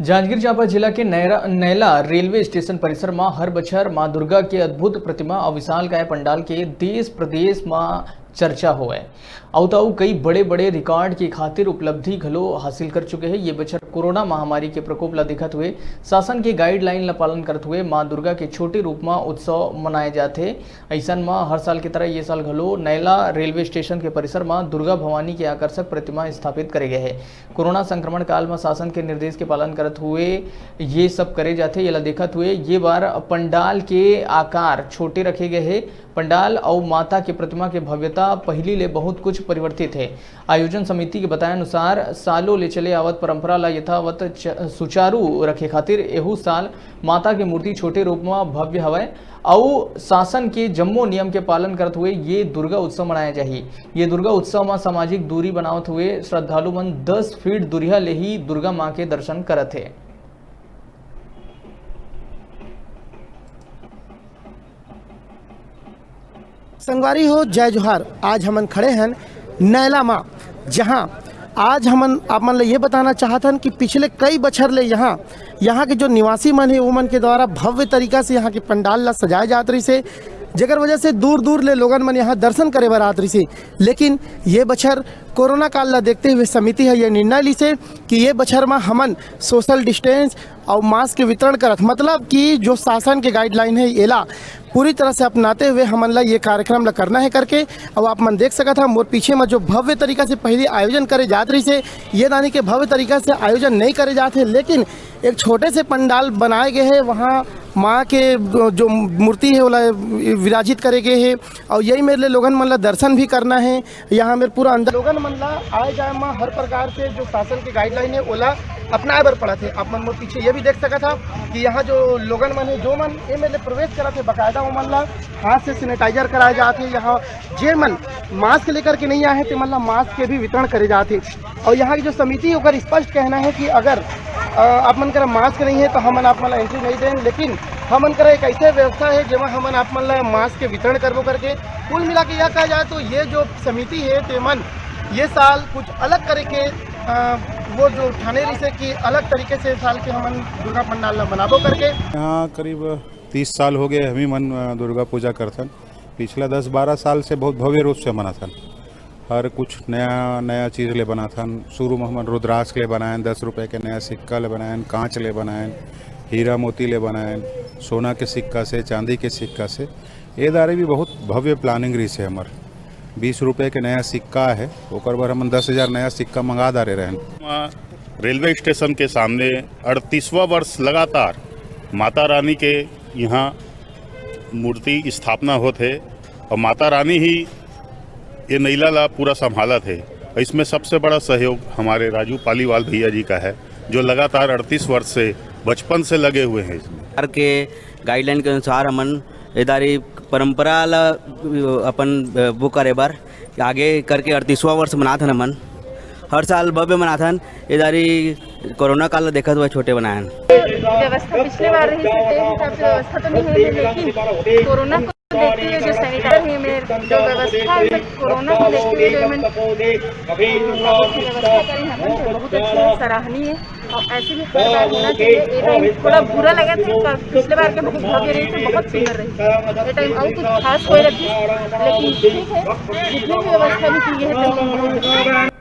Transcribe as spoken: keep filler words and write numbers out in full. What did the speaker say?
जांजगीर चांपा जिला के नैरा-, नैला railway station परिसर म हर बछर मां दुर्गा के अद्भुत प्रतिमा अउ विशालकाय पंडाल के देश प्रदेश म चर्चा होवय। अउ त अउ कई बड़े-बड़े रिकॉर्ड के खातिर उपलब्धि घलो हासिल कर चुके हे। ये बछर कोरोना महामारी के प्रकोप ल देखत हुए शासन के गाइडलाइन ल पालन करत हुए मां दुर्गा के छोटे रूप म उत्सव मनाए जाथे। अइसन म हर साल की तरह ये साल घलो नैला रेलवे स्टेशन के परिसर म दुर्गा भवानी के आकर्षक प्रतिमा स्थापित करे गए हे। कोरोना संक्रमण काल म शासन के निर्देश के पालन करत हुए ये सब करे जाथे। येला देखत हुए ये बार पंडाल के आकार छोटे रखे गए हे। पंडाल अउ माता के प्रतिमा के भव्यता पहिली ले बहुत कुछ परिवर्तित हे। आयोजन समिति के बताए अनुसार, सालों ले चले आवत परंपरा ला यथावत च-, सुचारू रखे खातिर एहू साल माता के मूर्ति छोटे रूप म भव्य हवय अउ शासन के जम्मो नियम के पालन करत हुए ये दुर्गा उत्सव मनाया जाही। ये दुर्गा उत्सव म सामाजिक दूरी बनावत हुए श्रद्धालु मन दस फीट दूरिहा ले ही दुर्गा मां के दर्शन करत हे। संगवारी हो, जय जोहार। आज हमन खड़े हन नैला मा, जहां आज हमन आप मन ल ये बताना चाहत हन कि पिछले कई बछर ले यहाँ, यहाँ के जो निवासी मन हे, वो मन के द्वारा भव्य तरीका से यहाँ के पंडाल ला सजाए जात रहिस हे, जेकर वजह से दूर दूर ले लोगन मन यहाँ दर्शन करे बर आत रहिस हे। लेकिन ये बछर कोरोना काल ला देखते हुए समिति ह ये निर्णय लिस हे कि ये बछर मा हमन सोशल डिस्टेंस अउ मास्क के वितरण करत, मतलब कि जो शासन के गाइडलाइन हे, एला पूरी तरह से अपनाते हुए हमन ला ये कार्यक्रम ला करना हे करके। अउ आप मन देख सकत हा, मोर पीछे मा जो भव्य तरीका से पहले आयोजन करे जात रहिस हे, ये दानी के भव्य तरीका से आयोजन नहीं करे जात हे, लेकिन एक छोटे से पंडाल बनाए गए हे, वहाँ माँ के जो मूर्ति हे, ओला विराजित करे गए हे, अउ यही मेर ले लोगन मन ला दर्शन भी करना हे। यहाँ मेर पूरा अंदर लोगन मन ला आए जाए म हर प्रकार से जो शासन के गाइडलाइन हे, ओला अपनाए बर पड़त हे। आप मन मोर पीछे ये भी देख सकत हा कि यहाँ जो लोगन मन हे, जो मन ए मेर ले प्रवेश करत हे, बकायदा ओमन ला हाथ से सैनिटाइजर कराए जात हे। यहाँ जे मन मास्क लेकर के नहीं आए हे, ते मन ला मास्क के भी वितरण करे जात हे। और यहाँ की जो समिति, ओकर स्पष्ट कहना है कि अगर, अ, आप मन करा मास्क नहीं है, तो हमन आप मन ला एंट्री नहीं दें, लेकिन हमन करा एक ऐसे व्यवस्था है, जेमा हमन आप मन ला मास्क के वितरण करबो करके। कुल मिला के यह कहा जाए, तो ये जो समिति है, तेमन ये साल कुछ अलग करे के, अ, वो जो ठाने रहिस हे कि अलग तरीके से साल के हमन दुर्गा पंडाल ला मनाबो करके। यहाँ करीब तीस साल हो गए, हम ही मन, अ, दुर्गा पूजा करथन। पिछला दस बारह साल से बहुत भव्य रूप से मनाथन। हर कुछ नया, नया चीज़ ले बनाथन। शुरू में हमन रुद्राक्ष ले बनाएन, दस रुपये के नया सिक्का ले बनाएन, कांच ले बनाएन, हीरा मोती ले बनाएन, सोना के सिक्का से, चांदी के सिक्का से। ये दारी भी बहुत भव्य प्लानिंग रहिस हे हमर। बीस रुपये के नया सिक्का हे, ओकर बर हमन दस हजार नया सिक्का मंगा डारे रहेन। रेलवे स्टेशन के सामने अड़तीसवाँ वर्ष लगातार माता रानी के यहाँ मूर्ति स्थापना होत हे और माता रानी ही ये नैला ला पूरा संभालत हे। इसमें सबसे बड़ा सहयोग हमारे राजू पालीवाल भैया जी का है, जो लगातार अड़तीस वर्ष से, बचपन से लगे हुए हैं इसमें। सरकार के गाइडलाइन के अनुसार हमन ए दारी परंपरा ला अपन वो करे बर आगे करके अड़तीसवाँ वर्ष मनात हन हमन। हर साल भव्य मनात हन, ए दारी कोरोना काल ला देखत हुए छोटे बनाए हन। व्यवस्था पिछले बार रहिस हे, तेन हिसाब से व्यवस्था तो नहीं है, लेकिन कोरोना को देखते हुए जो सैनिटाइजर है, मेरे जो व्यवस्था है, कोरोना को देखते हुए जो एमन व्यवस्था करी है, बहुत अच्छा, सराहनीय है। और ऐसे भी हर बार होना चाहिए। ये टाइम थोड़ा बुरा लगा था, पर पिछले बार के बहुत भव्य रही, तो बहुत सुंदर रही। ये टाइम और कुछ खास होए रही, लेकिन ठीक है, जितनी भी व्यवस्था भी की है, तो बहुत अच्छा।